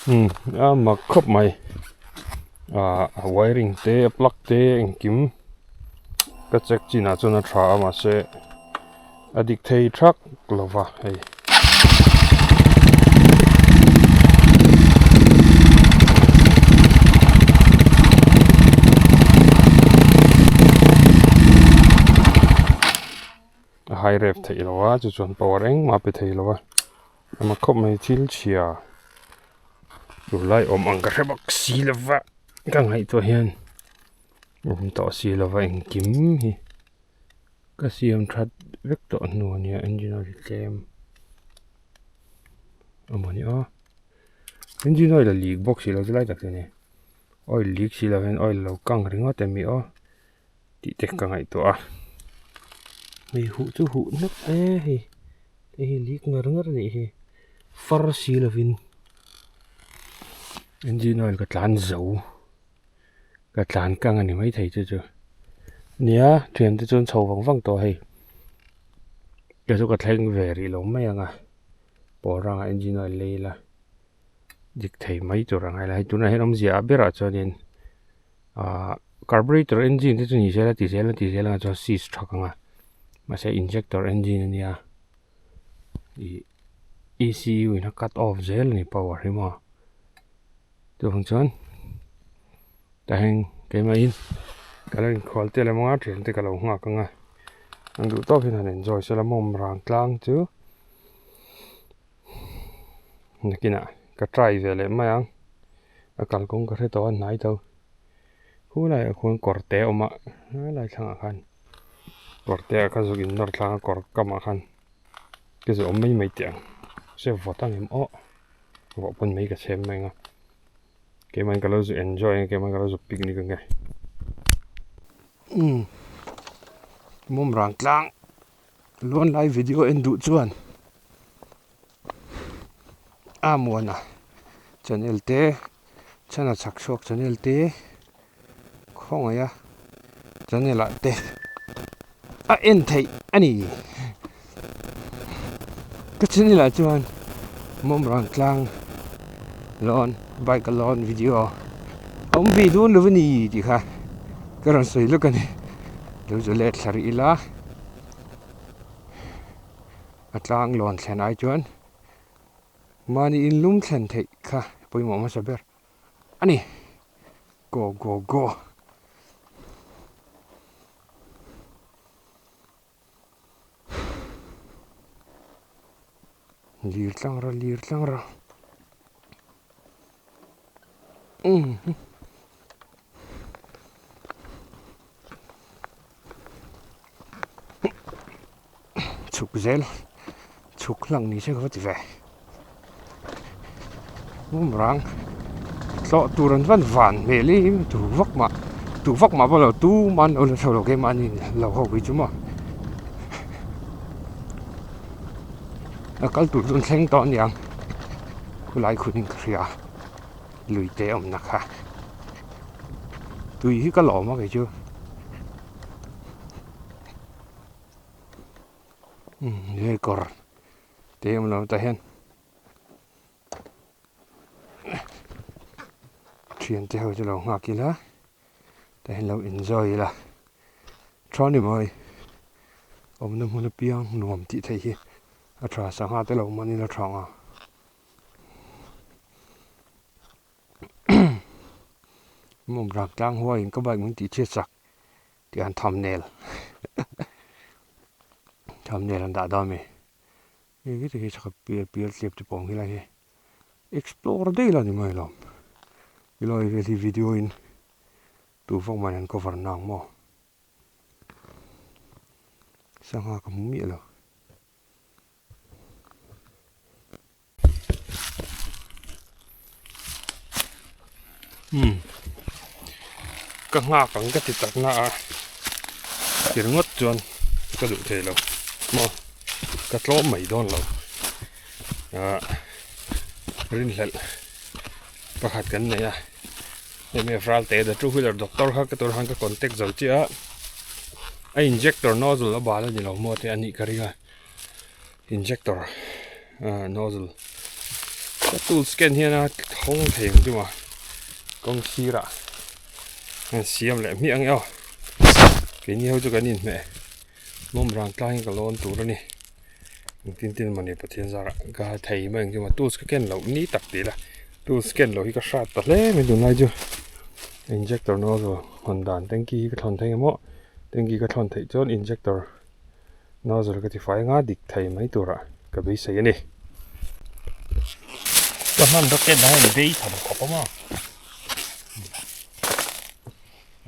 Umm a mak khawp mai ah a wiring te a plug te engkim ka check chin ah chuan a tha a mahse a dik thei thak lo va hei. A high rev theih lo a chu chuan power engmah a pe thei lo a a mak khawp mai thil chhia tur lai awm ang ka hre bawk si lo va ka ngaihtuah hian awm tawh si lo va engkim hi ka siam that vek tawh hnu a nia engine oil tlem amawni aw engine oil a leak bawk si lo chu lai tak chu a ni oil leak si lo hian oil lo kang ringawt em ni aw. Tih te ka ngaihtuah a hei huh chu huh hnawk e hei hei hi lik ngar ngar a nih hi far si lovin engine oil ka tlan zo ka tlan kang a ni maithei chu chu nia thian te chuan chho vang vang tawh hei kei chu ka thleng ve rih lo mai ang a pawl rangah engine oil lei ila dik thei mai tur ang a hei tunah hian awmzia ah berah chuanin. Ahh carburetor engine te chu ni zel a ti zel a ti zel anga chuan seize thak anga mahse injector engine ania ih E C U in a cut off zel ani power hi maw chuvang chuan tah hian keimahin ka lo inkhual tel emaw a thian te ka lo nghak anga an duh tawk hian han enjoy sela mawm rang tlang chu nakinah ka try ve leh mai ang. A kalkawng ka hre tawh a hnai tho khulaiah khuan kawr te a awm a helai thlangah khan kawr te ah kha zuk in nawr thlang a kawr kamah khan ka zu awm mai mai teh ang se vawt ang em aw vawh pawn mai ka chhem mai ang a keimah in ka lo zu enjoy ang a keimah in ka lo zu picnic ang e umm mawm rang tlang lawn lai video en duh chuan. A muana channel te chhana chhak chhuak channel te khawngaih a channel ah te a en theih a ni ka channel ah chuan mawmrang tlang lawn bike a lawn video a awm ve dawn lo a ni tih kha ka rawn sawi lawk a ni lo zu let thla rih ila. A tlang lawn thlen ai chuan mahni in lum thlen theih kha pawimawh hmasa ber a ni. Go go go. Lir tlang ra lir tlang ra. Umm. Chhuk zel chhuk hlang ni se ka va ti ve bawmrang tlawh tur an van van hmel hi tu vak mah tu vak mah pawh lo tu man lo la thlo lo keimahni lo ho hi chu maw a kal tur chu an thleng tawh aniang khulai khunin ka hria lui te awmna kha tui hi ka lawm a kei chu. Umm he kawr te awm lo tah hian thian te ho chu lo nghak ila tah hian lo enjoy ila tha ni mai awmna hmun apiang nuam tih theih hi a tha sangha te lo man ila tha ang a. Mawm rak tlang huaiin ka bike min tih chhiat sak. Tih an thumbnail thumbnail an dah dawn a mi hei hi tikhi chhak pial pial tlep te pawh ang helai hi explore daih la ni mai alawm helai vel hi video in tu vak mai an cover na ang maw sangha ka hmu miah lo. Umm ka nghak ang ka ti tak na a ti ringawt chuan ka duh thei lo maw ka tlawm mai dawn lo ah rinhlelh pakhat kan nei a hemi Ralte the two wheeler doctor kha ka tur khan ka contact zo chiah a a injector nozzle a bal a ni lo maw te a nih ka ring a. Injector nozzle Ka tools ken hian a thawng thei ang chu maw kawng sirah an siam leh hmiah ang e aw keini ho chu kan inhmeh mawm rang tlang hi ka lawn tur a ni engtin tin mawni Pathian zarah ka thei mai ang chu maw tools ka ken loh ni tak tih ila tools ken loh hi ka hrat ta hle mai tunlai chu injector nozzle hawn dan tanky hi ka thlawn thei ang maw tanky ka thlawn theih chuan injector Nozzle ka ti fai anga dik thei mai turah ka beisei a ni. Ka hman rocket dang in bei tham khawp a maw.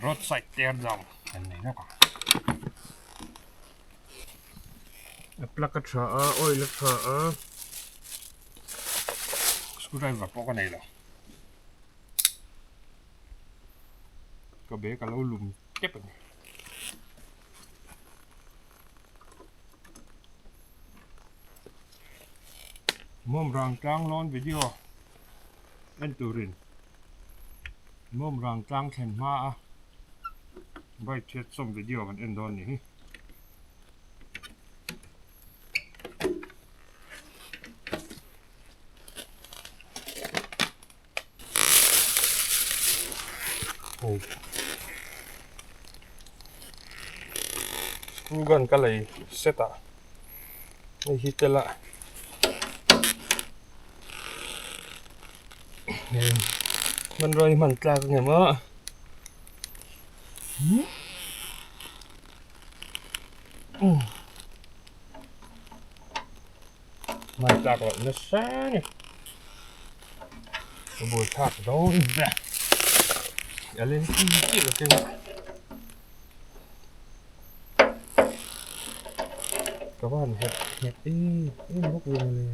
Road side tear down kan nei lawk ang. A plug a tha a, oil a tha a, screwdriver pawh ka nei lo. Ka bag a lo lum tep a ni. Mawm rang tlang lawn video en turin mawm rang tlang thlen hma a bike chhiat sawm video kan en dawn ni hi. Screw gun ka lei set ah hei hi tel a hmanrua hi hman tlak a ngem a Hman tlak loh nasa a ni. Ka bul thlak dawn ve. A len chi chi ka keng a. Ka van herh nghet em em bawk ve mawle.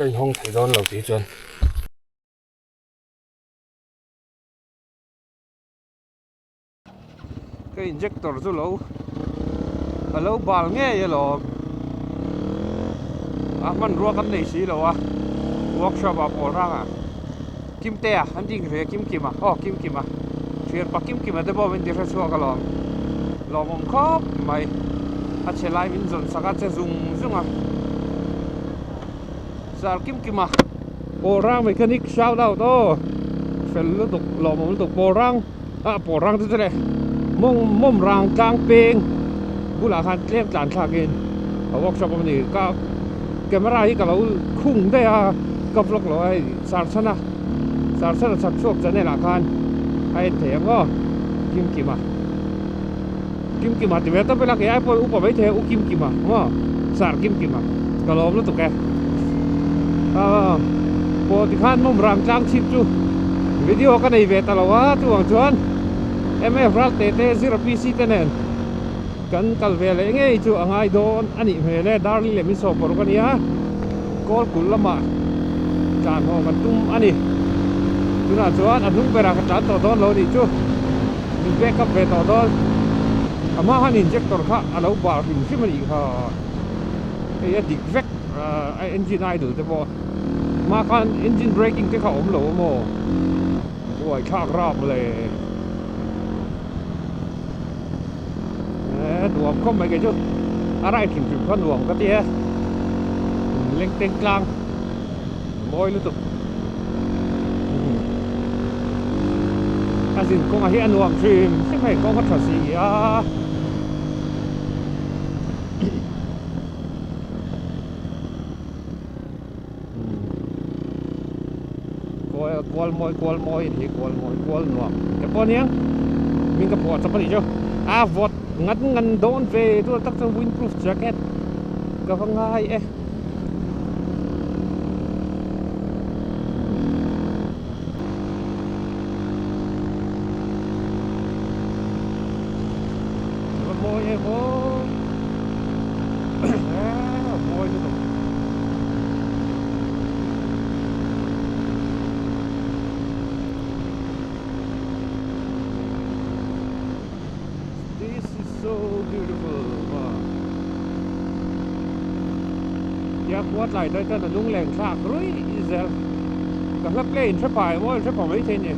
Ka inhawng thei dawn lo tih chuan. Ka injector chu lo a lo bal ngei alawm a hmanrua kan nei si lo a workshop ah pawl rang ah Kimte a an ding ve Kim Kima aw Kim Kima thian pa Kim Kima te pawh min ti hre chhuak alawm lawmawm khawp mai a chhe lai min zawn sak a che zung zung a Sir Kim Kima pawl rang mechanic shout out aw fel lutuk lawmawm lutuk pawl rang ah pawl rang chu chu le mawng mawm rang tlang peng bulah khan tlem tlan thlak in a workshop awm a ni ka camera hi ka lo khung daih a ka vlog lo a hei sarchhana sarchhana chhak chhuak channel ah khan a en thei ang aw Kim Kima Kim Kima ti ve tawp ila kei ai pawh upa maithei a u Kim Kima maw sir Kim Kima ka lawm lutuk e aaa pawh tikhan mawm rang tlang chhip chu video ka nei ve ta lo a chuvang chuan mf ral te te zero pc te nen kan kal ve leh ngei chu a ngai dawn a nih hmel e darling leh min sawm paruk a nia kawl kulh lamah tlan haw kan tum a ni tunah chuan a hnung berah ka tlan tawh dawn lo nih chu. Min back up ve tawh dawn. A hma khan injector kha a lo bar hrim hrim a nih kha. Hei a dik vek a engine idle te pawh. A hma khan engine braking te kha a awm lo a maw? Buai thlak rap le. Eee nuam khawp mai kei chu. A ride hrim hrim kha nuam ka ti e. Lengteng tlang. Mawi lutuk. A zin kawngah hi a nuam hrim hrim hei kawng a tha si a. Kual kual mawi kual mawi a ni hi kual mawi kual nuam te pawh a nia hming ka phuah chawp a nih chu a vawt ngan ngan dawn ve chu tak chuan windproof jacket ka va ngai e. Va mawi em aw a mawi lutuk This is so beautiful wow Tia khua tlai daih chuan a lungleng thlak ruih zel ka hla play in hre pai maw in hre pa maithei a ni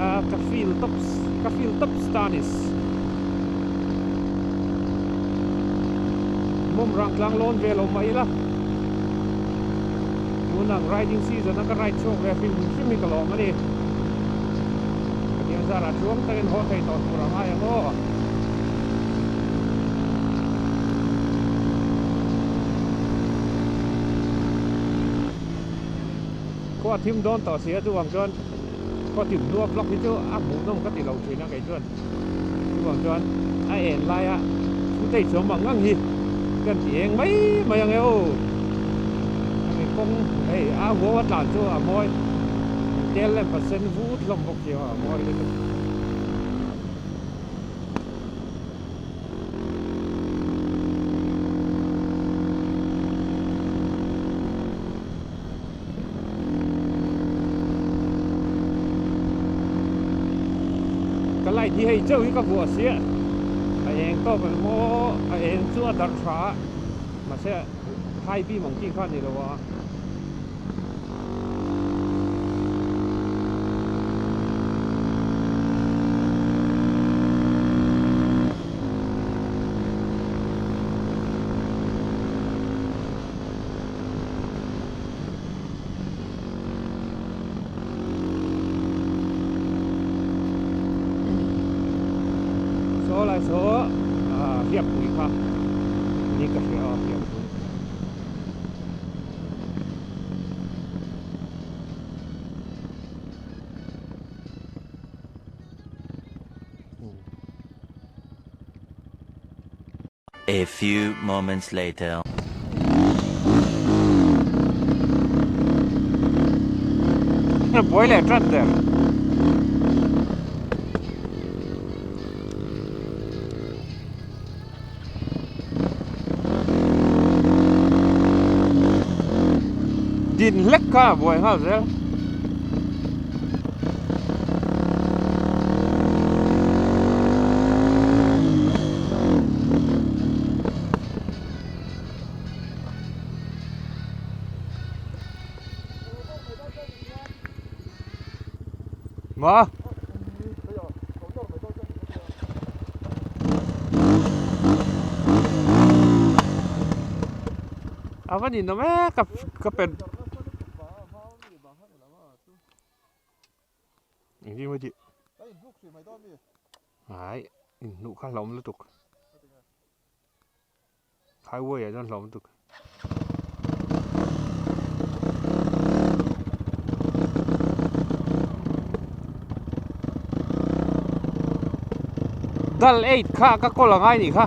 a ka feel tops ka feel tops ta a ni. Bawmrang tlang lawn ve lo mah ila tun ang riding season a ka ride chhuak ve hrim hrim hi ka lawm a ni. Pathian zarah tluang takin haw thei tawh tur a ngai ang aw. Khua thim dawn tawh si a chuvang chuan khaw thim hnua vlog hi chu a hmuhnawm ka ti lo thin a kei chuan chuvang chuan a en laia footage awm ang ang hi kan ti eng mai mai ang e aw hemi kawng hei a huau a tlan chu a mawi tel lamp a sen vut hlawm bawk si a mawi lutuk. Ka light hi hei chauh hi ka vuah sia a eng tawk ang maw a eng chu a darh tha a mahse high beam ang tih kha a ni lo a. Saw lai saw ah hriatpui kha ni ka hria a hriatpui. A few moments later. Buai leh ṭan der. Din hlek kha a buai nghal zel. Ma? A va ninawm e ka ka pen. Engtin maw tih? Ai inhnuh kha hlauhawm lutuk. Highway ah chuan hlauhawm lutuk. Dal eight kha ka kawl angai nih kha.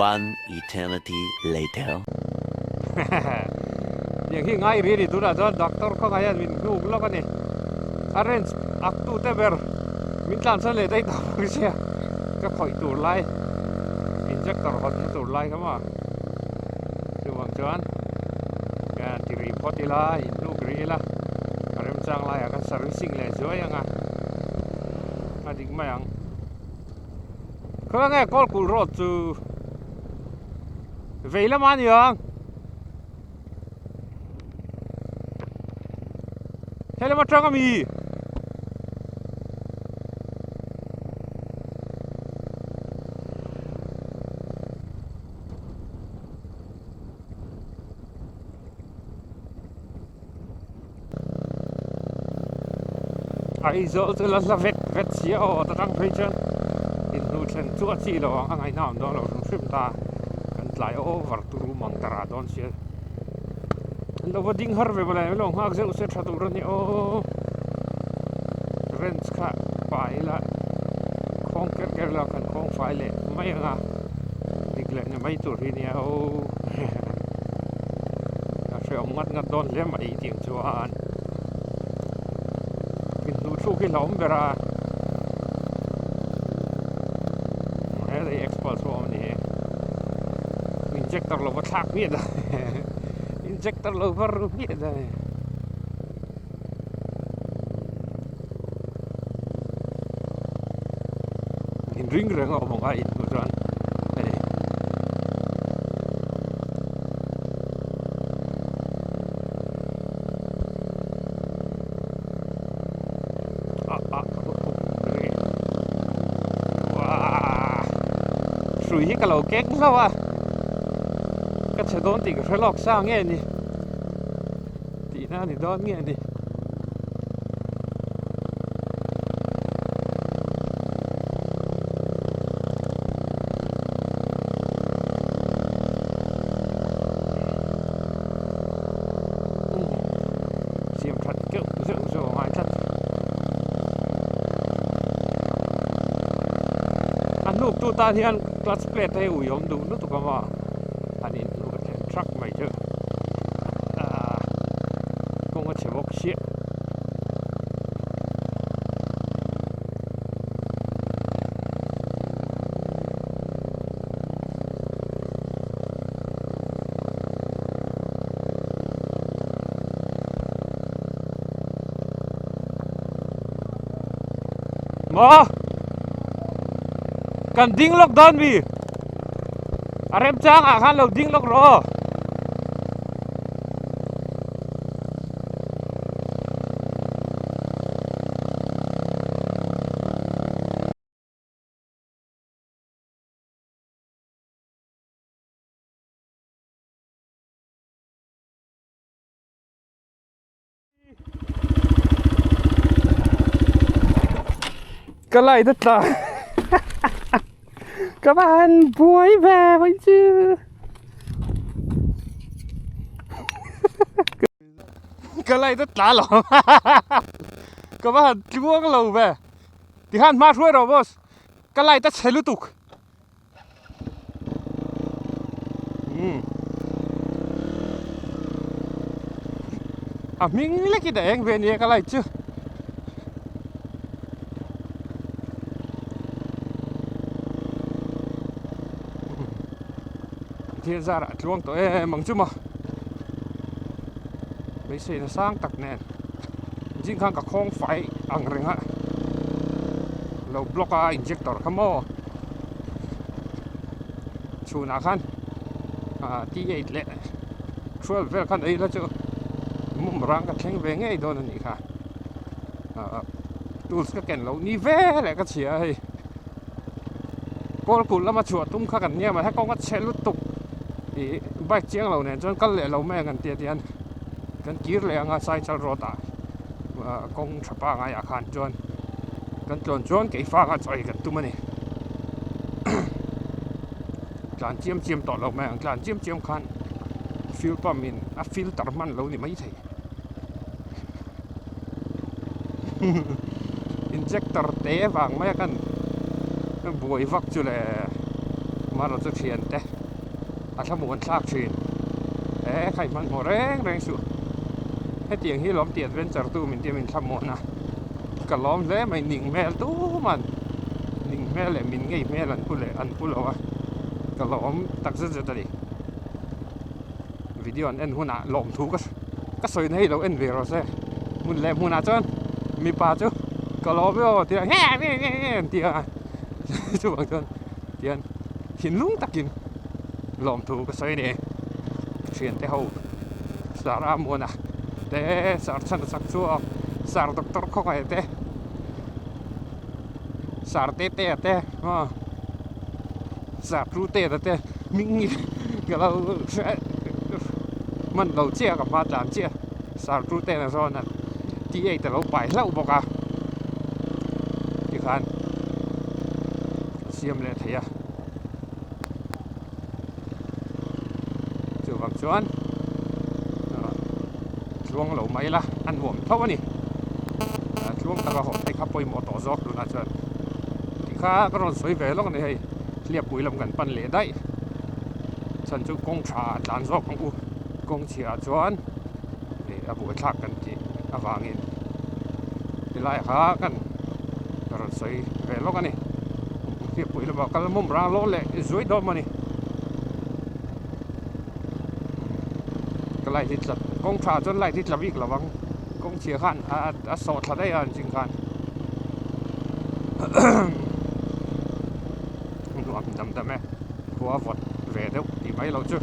One eternity later. Tiang hi ngai ri a ni tunah chuan doctor kawngah hian min hnuk lawk a ni. A wrench ak tute ber min tlansan leh daih tawh bawk sia ka khawih tur lai injector hawnna tur lai kha maw chuvang chuan ka ti rih phawt ila inhnuk rih ila a remchang laiah kan servicing leh zuai ang a a dik mai ang. Khawnge Kawlkulh road chu vei lamah a ni ang. He lam atang ami? Aizawl chu la hla vet vet si a aw ta tang phei chuan inhnu thlen chu a chi lo ang a ngaihna awm dawn lo hrim hrim ta kan tlai over turu mang ta rah dawn sia an lo va ding har ve mawle an lo nghak zeuh se tha tur a ni aw wrench kha pa ila khawng ker ker ila kan khawng fai leh mai ang a dik leh ni mai tur hi nia aw. Hrehawm ngat ngat dawn hle mai tih ang chuan inhnuh thluk hi hlauhawm ber a helai expert chu a awm a ni hi injector lo va thlak miah dah injector lo va ru miah dah. Inring reng a awm ang a inhmuh chuan hei ah ah hrui hi ka lo kek hlauh a ka chhe dawn tih ka hre lawk sa nge ni. Tihna a ni dawn nge a ni. Siam that keuh zeuh zeuh a ngai tlat. A hnuk tu tan hian clutch plate hei ui awm duh lutuk ang a, han inhnuh thlen thak mai chu. Kawng a chhe bawk chiah. Maw? Kan ding lawk dawn mi? A remchang ah khan lo ding lawk rawh aw. Ka light a tla ka va han buai ve mai chu ka light a tla lo ka va han tluang lo ve tikhan hma hruai rawh boss ka light a chhe lutuk. A hming lek in a eng ve nia ka light chu. Thil zarah a tluang tawh em ang chu maw. Beiseina sang tak nen zing khan ka khawng fai ang reng a lo block a injector kha maw. Chhunah khan ah T8 leh 12 vel khan ei la chu mum rang ka thleng ve ngei dawn a nih kha ah tools ka ken loh ni vel eh ka chhia a hei kawl kulh lama chhuah tum kha kan nia mahse kawng a chhe lutuk ih bike chiang lo nen chuan kal leh lo mai ang an tia tian kan kir leh anga cycle road ah ah kawng tha pangai ah khan chuan kan tlawn chuan keifang a chawi kan tum a ni tlan chiam chiam tawh lo mai ang tlan chiam chiam khan fuel pump in a filter hman lo ni mai thei injector te vang mai a kan buai vak chu le mara chu thian te a thlamuan thlak thin he kha i hmanhmawh reng reng suh hetiang hi lawm tih adventure tu min tia min thlamuan a. Ka lawm hle mai ning hmel tuman ning hmel leh min ngei hmel an pu leh an pu lo a ka lawm tak zet zet a ni video an en hunah lawmthu ka ka sawi na hi lo en ve rawh se hmun leh hmunah chuan mipa chu ka lawm e aw tia nge nge nge nge an ti a chuvang chuan tihian thinlung takin lawmthu ka sawi a ni thiante ho. Sar Amuana te Sar Chhana chak chu aw Sar Doctor Khawngaiha te Sar Tetea te aw Sar Trutena te hming hi ka lo hre hman lo chiah ka hma tlan chiah Sar Trutena zawn a T8 a lo pai hlauh bawk a tikhan siam leh thei a. Chuvang chuan tluang lo mai ila a nuam tho a ni. Tluang taka haw phei kha pawimawh tawh zawk tunah chuan tih kha ka rawn sawi ve lawk a ni hei hliappui lam kan pan leh daih chhan chu kawng tha a tlan zawk ang u. Kawng chhiah ah chuan ih a buaithlak kan tih avangin tilai kha kan rawn sawi ve lawk a ni. Hriatpui lamah kal mawm rang lawk leh zuai dawn a ni. Ka light hi tla kawng tha chuan light hi tla bik lo ang kawng chhia khan a sawh thla daih a an ching khan nuam dam dam e khua vawt ve deuh tih mai lo chu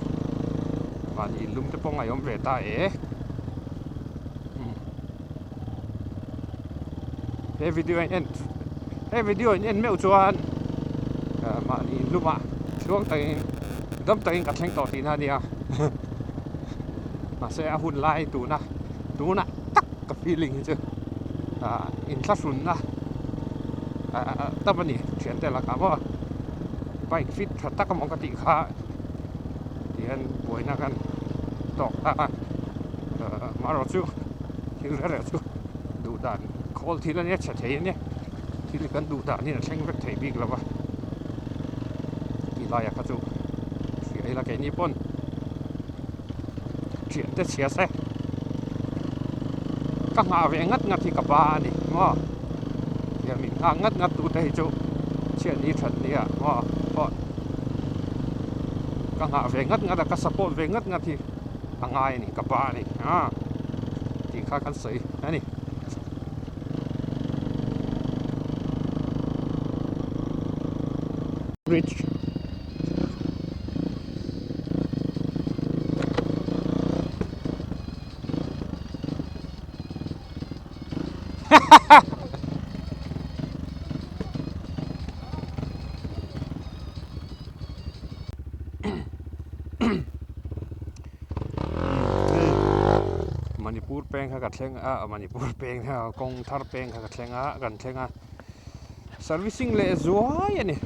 mahni inlum te pawh ngaihawm ve ta e. He video in en he video in en meuh chuan mahni inlumah tluang takin dam takin ka thleng tawh tihna a nia mahse a hun lai tuna tunah tak ka feeling hi chu inthlahrunna tam a ni thiante lakah maw bike fit tha tak amaw ka tih kha tihian buaina kan tawk ta a amaherawhchu thil reng reng chu duh dan khawl thil a nia chhe thei a nia thil kan duh dan hi a thleng vek thei bik lo va ti laiah kha chu hria ila keini pawn thian te chhia se ka nghah ve ngat ngat hi ka pa a ni maw tia min nghak ngat ngat tu te hi chu chhiat ni that nia maw pawh ka nghah ve ngat ngat a ka support ve ngat ngat hi a ngai a ni ka pa a ni a tih kha kan sawi a ni. Bridge Manipur peng kha ka thleng a Manipur peng kha kawng thar peng kha ka thleng a kan thleng a servicing leh zuai a ni.